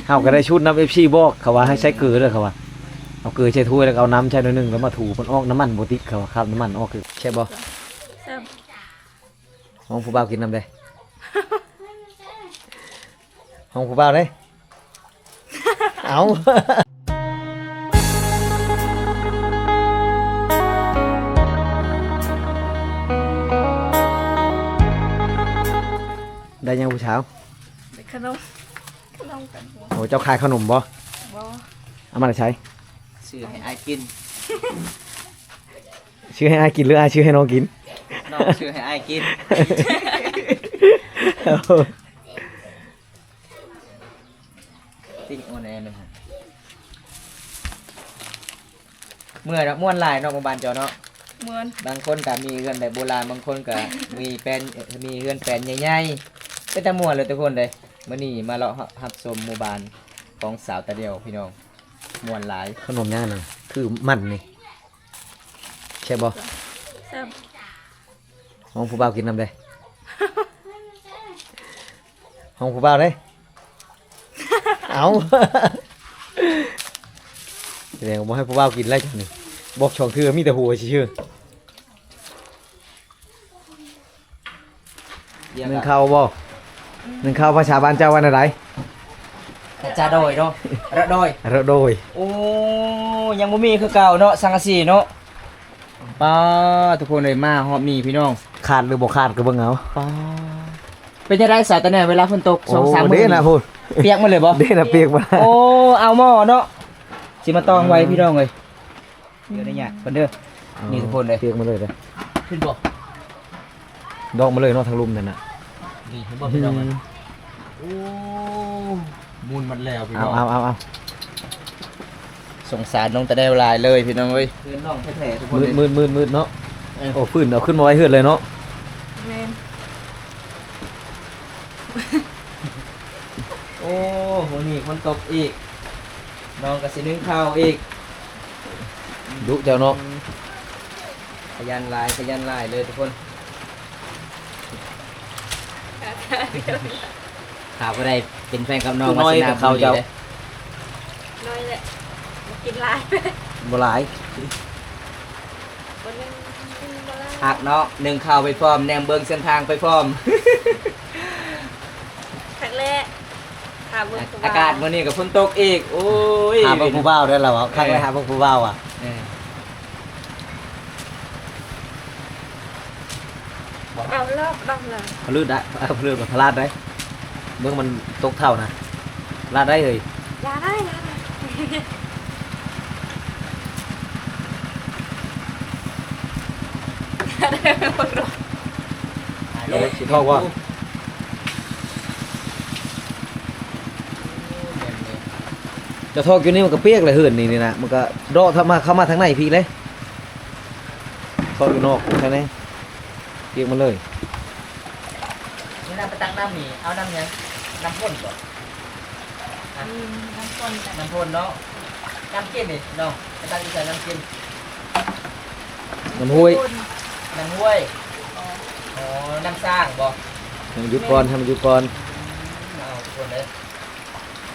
ເຮົາກໍໄດ້ຊຸດນຳ ເອັຟຊີ ບອກເຂົາວ່າໃຫ້ໃສ່ເກືອເດີ ເຂົາວ່າເອົາເກືອໃສ່ຖ້ວຍ ແລ້ວກໍເອົານ້ຳໃສ່ໜ້ອຍໜຶ່ງ ແລ້ວມາຖູມັນອອກ ນ້ຳມັນບໍ່ຕິດ ເຂົາວ່າຄາບນ້ຳມັນອອກ. ຄືແຊບບໍ່? ແຊບ. ຫ້ອງຜູ້ບ່າວກິນນຳເດ້. ຫ້ອງຜູ້ບ່າວເດ້. ເອົາ ໄດ້ຫຍັງຜູ້ສາວ? ໄດ້ຂະໜົມ. ຂະໜົມກັນບໍ່? ໂອ້ ເຈົ້າຂາຍຂະໜົມບໍ່? ບໍ່. ເອົາມາແຕ່ໃສ? ຊື້ໃຫ້ອ້າຍກິນ. ຊື້ໃຫ້ອ້າຍກິນ ຫຼື ອ້າຍຊື້ໃຫ້ນ້ອງກິນ? ນ້ອງຊື້ໃຫ້ອ້າຍກິນ. ຕິ່ງໂອແນແມ່ນຫຍັງ? ເມື່ອຍເນາະ ມ່ວນຫຼາຍເນາະ ໝູ່ບ້ານເຈົ້າເນາະ. ມ່ວນ. ບາງຄົນກໍມີເຮືອນແບບໂບລານ ບາງຄົນກໍມີແປນ ມີເຮືອນແປນໃຫຍ່ໆ ເປັນຕາມ່ວນເລີຍທຸກຄົນເດ້. ມື້ນີ້ມາເລາະຮັບຊົມໝູ່ບ້ານຂອງສາວຕາດຽວ ພີ່ນ້ອງ ມ່ວນຫຼາຍ. ຂະໜົມຫຍັງນັ້ນ? ຄືມັນນີ້ ແຊບບໍ່? ແຊບ. ຫ້ອງຜູ້ບ່າວກິນນຳເດ້. ຫ້ອງຜູ້ບ່າວເດ້. ເອົາ ແສດງວ່າບໍ່ໃຫ້ຜູ້ບ່າວກິນແລ້ວເຈົ້ານີ້ ບອກສອງເທື່ອມີແຕ່ຫົວຊື່ໆ. ໜຶ້ງເຂົ້າບໍ່? ໜຶ້ງເຂົ້າພາສາບ້ານເຈົ້າວ່າແນວໃດ? ກະຈາດອຍເນາະ ລະດອຍ ລະດອຍ. ໂອ້ ຍັງບໍ່ມີຄືເກົ່າເນາະ ສັງກະສີເນາະ. ປ້າ ທຸກຄົນເອີຍ ມາຮອບນີ້ພີ່ນ້ອງ ຂາດຫຼືບໍ່ຂາດກໍເບິ່ງເອົາ. ປ້າ ເປັນຈັ່ງໃດສາວຕາແນວ ເວລາຝົນຕົກ ໂອ້ ສອງສາມມື້ນີ້ ເດ້ນະພຸ້ນ ປຽກໝົດເລີຍບໍ່? ເດ້ນະ ປຽກໝົດ. ໂອ້ ເອົາໝໍ້ເນາະ ຊິມາຕ້ອງໄວ້ ອືມ ພີ່ນ້ອງເອີຍ. ເດີຍວໄດ້ຍາກເພິ່ນເດີ. ອໍ ນີ້ທຸກຄົນເດີ ປຽກໝົດເລີຍເດີ. ຂຶ້ນບໍ່? ດອກມາເລີຍເນາະ ທາງລຸ່ມນັ້ນນະ. ນີ້ເຫັນບໍ່ພີ່ນ້ອງເອີຍ? ອືມ ໂອ້ ໝູນໝົດແລ້ວພີ່ນ້ອງ. ເອົາ ເອົາ ເອົາ ເອົາ ສົງສານນ້ອງຕາແນວຫຼາຍເລີຍພີ່ນ້ອງເອີຍ. ເຮືອນນ້ອງແທ້ໆ ທຸກຄົນເອີຍ. ມືດໆໆເນາະ. ເອີ ໂອ້ ຟື້ນເອົາຂຶ້ນມາໄວ້ເຮືອນເລີຍເນາະ. ແມ່ນ. ໂອ້ ມື້ນີ້ຝົນຕົກອີກ ນ້ອງກໍຊິໜຶ້ງເຂົ້າອີກ. ດຸເຈົ້າເນາະ. ອືມ ຂະຫຍັນຫຼາຍ ຂະຫຍັນຫຼາຍເລີຍທຸກຄົນ. ຖ້າຜູ້ໃດເປັນແຟນກັບນ້ອງ ຄືນ້ອຍ ວາສະນາ ເຂົ້າເຈົ້າ ນ້ອຍແຫຼະ ບໍ່ກິນຫຼາຍ ບໍ່ຫຼາຍ. ບໍ່ໜຶ່ງ ໜຶ່ງບໍ່ຫຼາຍ ຮັກເນາະ ໜຶ່ງເຂົ້າໄປພ້ອມ ແນມເບິ່ງເສັ້ນທາງໄປພ້ອມ. ຄັກແຫຼະ ຖ້າເບິ່ງຜູ້ບ່າວ ອາກາດມື້ນີ້ກໍຝົນຕົກອີກ. ໂອ້ຍ ຖ້າເບິ່ງຜູ້ບ່າວໄດ້ລະວ່າ ຄັກແຫຼະ ຖ້າເບິ່ງຜູ້ບ່າວອະ. ເອີ ເອົາລອບ ລອບລະ ຜະລຶດໄດ້ ຜະລຶດ ຜະລາດໄດ້. ເບິ່ງມັນຕົກເທົ້ານະ ລາດໄດ້ເຮີ້ຍ ລາດໄດ້ ລາດໄດ້. ເອົາເລີຍ ຊິຖອກບໍ່? ຈະຖອກຢູ່ນີ້ມັນກໍປຽກແຫຼະ ເຮືອນນີ້ນີ້ນະ ມັນກໍເດາະເຂົ້າມາ ເຂົ້າມາທາງໃນພີ້ເລີຍ ຖອກຢູ່ນອກທາງໃນ ປຽກໝົດເລີຍ. ນີ້ນະ ໄປຕັກນ້ຳນີ້ ເອົານ້ຳຫຍັງ? ນ້ຳພົ້ນບໍ່? ອືມ ນ້ຳພົ້ນ ນ້ຳພົ້ນເນາະ. ນ້ຳກິນນີ້ນ້ອງ ໄປຕັກຢູ່ໃສນ້ຳກິນ? ນ້ຳຫ້ວຍ ນ້ຳຫ້ວຍ. ອໍ ອໍ ນ້ຳສ້າງບໍ່? ໃຫ້ມັນຢຸດກ່ອນ ໃຫ້ມັນຢຸດກ່ອນ. ອືມ ເອົາທຸກຄົນເດີ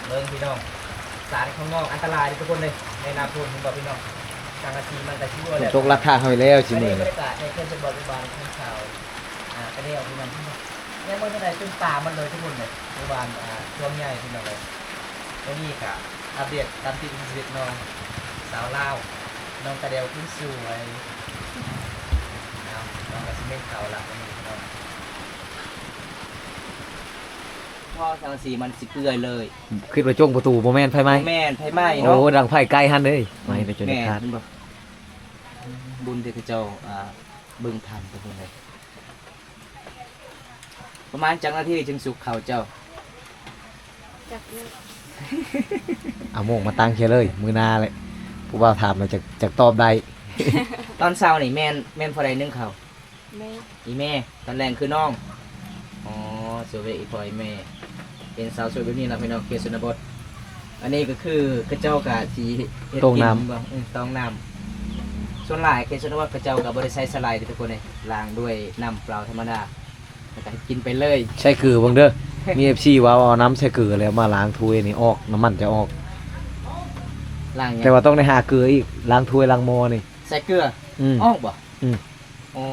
ເບິ່ງພີ່ນ້ອງ ສານຂອງນ້ອງອັນຕະລາຍເດີທຸກຄົນເດີ. ໃນນ້ຳໂພນເຫັນບໍ່ພີ່ນ້ອງ ສັງກະສີມັນກະຊິຮົ່ວແລ້ວ ຕົກລັດທ່າເຮົາແລ້ວຊິມື້ນີ້. ບັນຍາກາດໃນເຂດຊົນນະບົດບ້ານຂອງຊາວ ອ່າ ກະແດວພີ່ນ້ອງ ຍັງບໍ່ທັນໄດ້ເປັນປ່າໝົດເລີຍທຸກຄົນເລີຍ. ໝູ່ບ້ານ ອ່າ ທົ່ວໃຫຍ່ພີ່ນ້ອງເລີຍ. ມື້ນີ້ກະອັບເດດຕາມຕິດຊີວິດນ້ອງສາວລາວ ນ້ອງຕາແດວຄົນສວຍ. ເອົາ ນ້ອງກະຊິເມັ້ນເຂົ້າລະມື້ນີ້ພີ່ນ້ອງ. ພໍສັງກະສີມັນຊິເປື່ອຍເລີຍ. ຄິດວ່າຈົ່ງປະຕູ ບໍ່ແມ່ນ ໄຟໄໝ້. ບໍ່ແມ່ນ ໄຟໄໝ້ເນາະ. ໂອ້ ດັງໄຟໄກຫັ້ນເດ້. ໄໝ້ໄປຈົນຂາດ. ແມ່ນ ເຫັນບໍ່? ບຸນທີ່ເຂົາເຈົ້າ ອ່າ ເບິ່ງທັນໄປພຸ້ນເລີຍ. ປະມານຈັກນາທີຈຶ່ງສຸກເຂົ້າເຈົ້າ? ຈັກເລີຍ ເອົາໝົກມາຕັ້ງເສຍເລີຍ ມື້ໜ້າແຫຼະ ຜູ້ບ່າວຖາມແລ້ວຈັກ ຈັກຕອບໄດ້. ຕອນເຊົ້ານີ້ແມ່ນ ແມ່ນຜູ້ໃດໜຶ້ງເຂົ້າ? ແມ່ ອີ່ແມ່. ຕອນແລງຄືນ້ອງ. ອໍ ສວຍອີ່ພໍ່ອີ່ແມ່ ເປັນສາວສວຍແບບນີ້ລະພີ່ນ້ອງ ເຂດຊົນນະບົດ. ອັນນີ້ກໍຄືເຂົາເຈົ້າກະຊິເຮັດກິນບໍ່? ເອີ ຕ້ອງນ້ຳ. ສ່ວນຫຼາຍເຂດຊົນນະບົດເຂົາເຈົ້າກະບໍ່ໄດ້ໃຊ້ສະໄລເດ້ທຸກຄົນເອີຍ ລ້າງດ້ວຍນ້ຳເປົ່າທຳມະດາ ແລ້ວກະເຮັດກິນໄປເລີຍ. ໃສ່ເກືອເບິ່ງເດີ ມີເອັຟຊີເວົ້າເອົານ້ຳໃສ່ເກືອແລ້ວມາລ້າງຖ້ວຍນີ້ອອກ ນ້ຳມັນຈະອອກ. ລ້າງຫຍັງ? ແຕ່ວ່າຕ້ອງໄດ້ຫາເກືອອີກ ລ້າງຖ້ວຍລ້າງໝໍ້ນີ້. ໃສ່ເກືອ? ອືມ ອອກບໍ່? ອືມ. ອໍ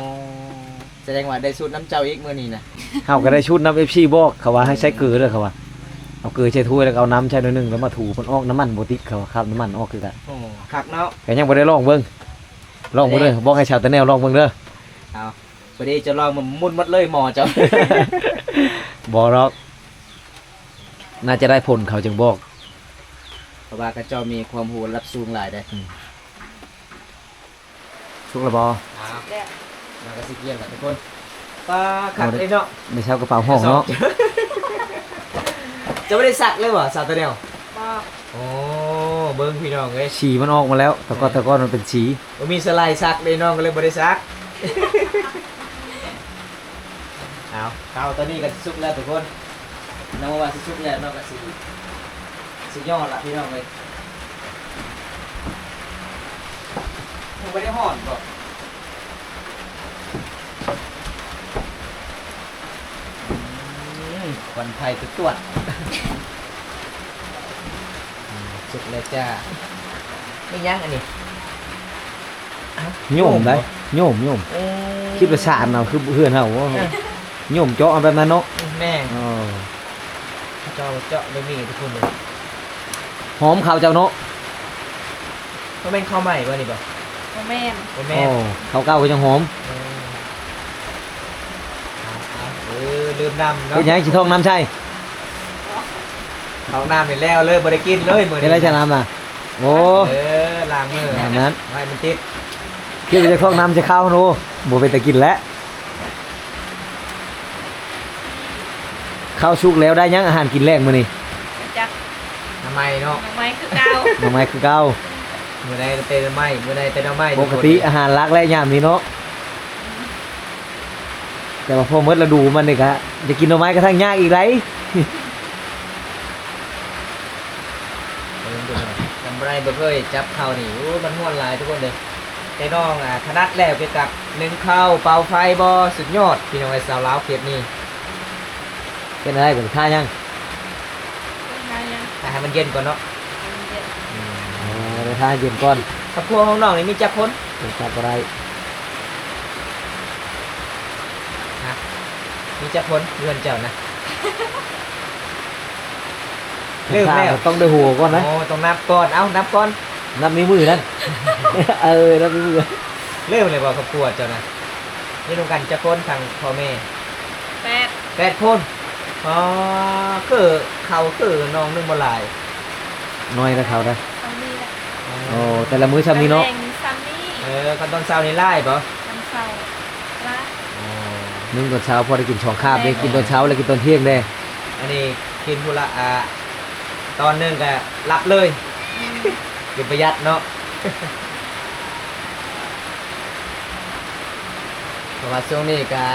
ສະແດງວ່າໄດ້ສູດນຳເຈົ້າອີກມື້ນີ້ນະ. ເຮົາກໍໄດ້ສູດນຳເອັຟຊີບອກ ເຂົາວ່າໃຫ້ໃສ່ເກືອເດີ ເຂົາວ່າ ເອົາເກືອໃສ່ຖ້ວຍ ແລ້ວກໍເອົານ້ຳໃສ່ໜ້ອຍໜຶ່ງ ແລ້ວມາຖູ ມັນອອກ ນ້ຳມັນບໍ່ຕິດ ເຂົາວ່າ ຄາບນ້ຳມັນອອກຄືກັນ. ໂອ້ ຄັກເນາະ. ກໍຍັງບໍ່ໄດ້ລອງເບິ່ງ ລອງເບິ່ງເດີ ບອກໃຫ້ຊາວຕາແນວລອງເບິ່ງເດີ. ເອົາ ພໍດີເຈົ້າລອງ ໝຸນໝົດເລີຍໝໍ້ເຈົ້າ. ບໍ່ດອກ ໜ້າຈະໄດ້ຜົນເຂົາຈຶ່ງບອກ ເພາະວ່າເຂົາເຈົ້າມີຄວາມຮູ້ລະດັບສູງຫຼາຍເດ້. ອືມ ສຸກແລ້ວບໍ່? ແລ້ວ ມັນກໍຊິກຽມແລ້ວທຸກຄົນ. ປາ ຄັກເດ້ເນາະ ໄດ້ເຊົ່າກະເປົາຫ້ອງເນາະ. ເຈົ້າບໍ່ໄດ້ຊັກເລີຍບໍ່ ສາວຕາແນວ? ບໍ່. ໂອ້ ເບິ່ງພີ່ນ້ອງເອີຍ ສີມັນອອກມາແລ້ວ ແຕ່ກ່ອນ ແຕ່ກ່ອນມັນເປັນສີ. ບໍ່ມີສະໄລຊັກເດ້ ນ້ອງກໍເລີຍບໍ່ໄດ້ຊັກ. ເອົາ ເຂົ້າຕອນນີ້ກໍສຸກແລ້ວທຸກຄົນ. ນ້ອງວ່າຊິສຸກແລ້ວ ນ້ອງກໍຊິ ສຸດຍອດລະພີ່ນ້ອງເອີຍ. ຍັງບໍ່ໄດ້ຮ້ອນບໍ່? ອືມ ຄວັນໄຟຈວດໆ. ອືມ ສຸກແລ້ວຈ້າ. ນີ້ຫຍັງອັນນີ້? ໂຍມໄດ໋ ໂຍມ ໂຍມ. ໂອ້ ຄິດວ່າສານເອົາ ຄືເຮືອນເຮົາ ໂຍມເຈາະເອົາແບບນັ້ນເນາະ. ແມ່ນ. ເອີ ເຈາະ ເຈາະແບບນີ້ທຸກຄົນເລີຍ. ຫອມເຂົ້າເຈົ້າເນາະ. ບໍ່ແມ່ນເຂົ້າໃໝ່ບໍ່ນີ້ບໍ່? ບໍ່ແມ່ນ ບໍ່ແມ່ນ. ໂອ້ ເຂົ້າເກົ່າກໍຍັງຫອມ. ເອີ ເອີ ເອີ ລືມນ້ຳເນາະ. ເຮັດຫຍັງຊິຖອກນ້ຳໃສ່? ຖອກນ້ຳນີ້ແລ້ວເລີຍ ບໍ່ໄດ້ກິນເລີຍມື້ນີ້. ເຮັດໄດ້ໃສ່ນ້ຳນະ? ໂອ້ ເອີ ລ້າງມື ນ້ຳນັ້ນ ໃຫ້ມັນຕິດ. ຄິດວ່າຈະຖອກນ້ຳໃສ່ເຂົ້າຫັ້ນ ໂອ້ ບໍ່ເປັນຕາກິນແລ້ວ. ເຂົ້າສຸກແລ້ວ ໄດ້ຫຍັງອາຫານກິນແລງມື້ນີ້? ຈັກ ໜໍ່ໄມ້ເນາະ. ໜໍ່ໄມ້ຄືເກົ່າ ໜໍ່ໄມ້ຄືເກົ່າ. ມື້ໃດແຕ່ໜໍ່ໄມ້ ມື້ໃດແຕ່ໜໍ່ໄມ້. ປົກກະຕິອາຫານຫຼັກແຫຼະຍາມນີ້ເນາະ. ແຕ່ວ່າພໍໝົດລະດູມັນນີ້ກະຈະກິນໜໍ່ໄມ້ກະທັງຍາກອີກໄດ໋. ເບິ່ງດູໜ່ອຍ ຈຳບໍ່ໄດ້ ບໍ່ເຄີຍຈັບເຂົ້ານີ້. ໂອ້ ມັນຮ້ອນຫຼາຍທຸກຄົນເອີຍ. ແຕ່ນ້ອງ ອາ ຖະໜັດແລ້ວກ່ຽວກັບໜຶ້ງເຂົ້າ ເປົ່າໄຟບໍ່? ສຸດຍອດ ພີ່ນ້ອງເອີຍ ສາວລາວເຂດນີ້. ເປັນອະໄລບັດນີ້ ຖ້າຫຍັງ? ຖ້າຫຍັງ? ຖ້າໃຫ້ມັນເຢັນກ່ອນເນາະ. ໃຫ້ມັນເຢັນ. ອືມ ອໍ ໄດ້ຖ້າເຢັນກ່ອນ. ຄອບຄົວຂອງນ້ອງນີ້ມີຈັກຄົນ? ຈັກບໍ່ໄດ້. ຮະ? ມີຈັກຄົນເຮືອນເຈົ້ານະ? ລືມແລ້ວ ຕ້ອງໄດ້ຫົວກ່ອນນະ. ໂອ້ ຕ້ອງນັບກ່ອນ. ເອົ້າ ນັບກ່ອນ. ນັບນິ້ວມືນັ້ນ. ເອີ ນັບນິ້ວມື. ລືມແລ້ວບໍ່ ຄອບຄົວເຈົ້ານະ ຢູ່ນຳກັນຈັກຄົນ ທັງພໍ່ແມ່? ແປດ ແປດຄົນ. ອໍ ຄືເຂົ້າຄືໜອງໜຶ່ງບໍ່ຫຼາຍ. ໜ້ອຍນະເຂົ້ານະ. ສ່ຳນີ້ລະ. ອໍ ໂອ້ ແຕ່ລະມື້ສ່ຳນີ້ເນາະ. ຕອນແລງສ່ຳນີ້. ເອີ ຄັນຕອນເຊົ້ານີ້ຫຼາຍບໍ່? ຕອນເຊົ້າຫຼາຍ. ອໍ ໜຶ່ງຕອນເຊົ້າ ພໍໄດ້ກິນສອງຄາບເດ້. ແມ່ນ. ກິນຕອນເຊົ້າ ແລະ ກິນຕອນທ່ຽງເດ້. ອັນນີ້ກິນພຸ້ນລະ ອາ ຕອນໜຶ່ງກະຫຼັບເລີຍ. ອືມ ກິນປະຢັດເນາະ. ເພາະວ່າຊ່ວງນີ້ກະ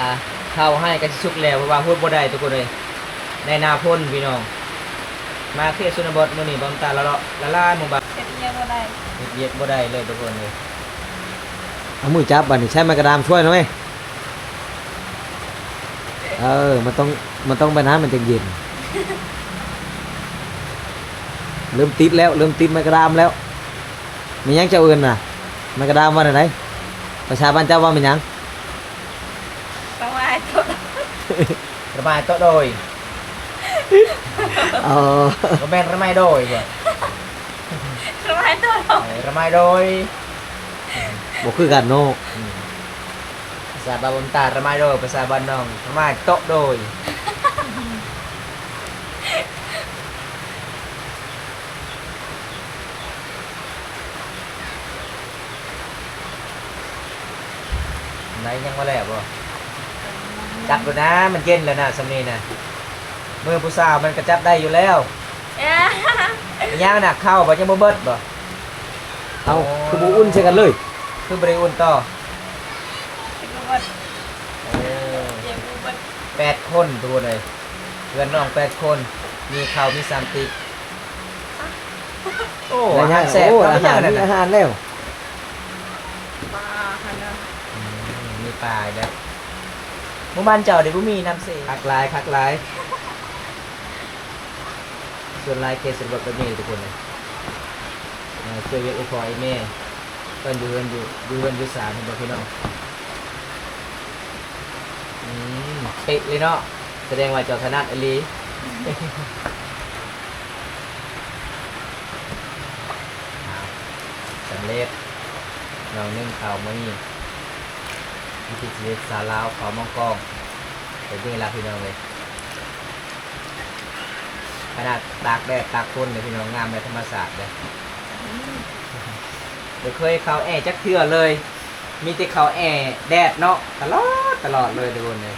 ເຂົ້າໄຮ່ກະຊິສຸກແລ້ວ ເພາະວ່າຮຸດບໍ່ໄດ້ທຸກຄົນເອີຍ ໃນໜ້າຝົນພີ່ນ້ອງ. ມາເຂດຊົນນະບົດມື້ນີ້ ບ່າວຕາລະເລາະລະລາຍໝູ່ບ້ານ ເຮັດວຽກບໍ່ໄດ້ ເຮັດວຽກບໍ່ໄດ້ເລີຍທຸກຄົນເອີຍ. ເອົາມືຈັບບາດນີ້ ໃຊ້ໄມ້ກະດາມຊ່ວຍໜ່ອຍ. ເອີ ມັນຕ້ອງ ມັນຕ້ອງແບບນັ້ນມັນຈັ່ງເຢັນ. ເລີ່ມຕິດແລ້ວ ເລີ່ມຕິດໄມ້ກະດາມແລ້ວ. ແມ່ນຫຍັງເຈົ້າເອີ້ນນະ? ໄມ້ກະດາມວ່າແນວໃດ? ພາສາບ້ານເຈົ້າວ່າແມ່ນຫຍັງ? ລະໄມ້ໂຕະ ລະໄມ້ໂຕະໂດຍ. ອໍ ບໍ່ແມ່ນລະໄມ້ໂດຍບໍ່? ລະໄມ້ໂຕະໂດຍ. ເອີ ລະໄມ້ໂດຍ. ບໍ່ຄືກັນເນາະ. ອືມ ພາສາບ້ານບຸນຕາ ລະໄມ້ໂດຍ, ພາສາບ້ານນ້ອງ ລະໄມ້ໂຕະໂດຍ. ໄດ້ ຍັງບໍ່ແລ້ວບໍ່? ຈັບໂລດນາ ມັນເຢັນແລ້ວນາ ສ່ຳນີ້ນາ. ມືຜູ້ສາວມັນກະຈັບໄດ້ຢູ່ແລ້ວ. ເອີ ຍັງນະ ເຂົ້າບໍ່ ຍັງບໍ່ເບິດບໍ່? ເອົ້າ ຄືບໍ່ອຸ່ນໃສ່ກັນເລີຍ? ຄືບໍ່ໄດ້ອຸ່ນຕໍ່? ເອີ ແປດຄົນທຸກຄົນເອີຍ ເພື່ອນນ້ອງແປດຄົນ ມີເຂົ້າມີສາມຕິກ. ໂອ້ ອາຫານແຊບ ໂອ້ ອາຫານ ມີອາຫານແລ້ວ. ປາຫັ້ນນະ ອືມ ມີປາອີກແລ້ວ. ໝູ່ບ້ານເຈົ້ານີ້ບໍ່ມີນ້ຳເຊ. ຄັກຫຼາຍ ຄັກຫຼາຍ. ສ່ວນຫຼາຍເຄສເຮັດເວີກແບບນີ້ທຸກຄົນເອີຍ ເອີ ຊ່ວຍວຽກອີ່ພໍ່ອີ່ແມ່ ເພິ່ນຢູ່ເຮືອນ ຢູ່ ຢູ່ເຮືອນຢູ່ຊານ ເຫັນບໍ່ພີ່ນ້ອງ? ອືມ ເປະເລີຍເນາະ ສະແດງວ່າເຈົ້າຖະໜັດອີ່ຫຼີ. ອ້າວ ສຳເລັດ ນ້ອງໜຶ່ງເຂົ້າມື້ນີ້ ວິຖີຊີວິດຊາວລາວ ເຂົ້າມອງກອງ ແບບນີ້ລະພີ່ນ້ອງເອີຍ. ຂະໜາດຕາກແດດຕາກຝົນເດ້ພີ່ນ້ອງ ງາມແບບທຳມະຊາດເດ້. ບໍ່ເຄີຍເຂົ້າແອຈັກເທື່ອເລີຍ ມີແຕ່ເຂົ້າແອແດດເນາະ ຕະຫຼອດ ຕະຫຼອດເລີຍທຸກຄົນເອີຍ.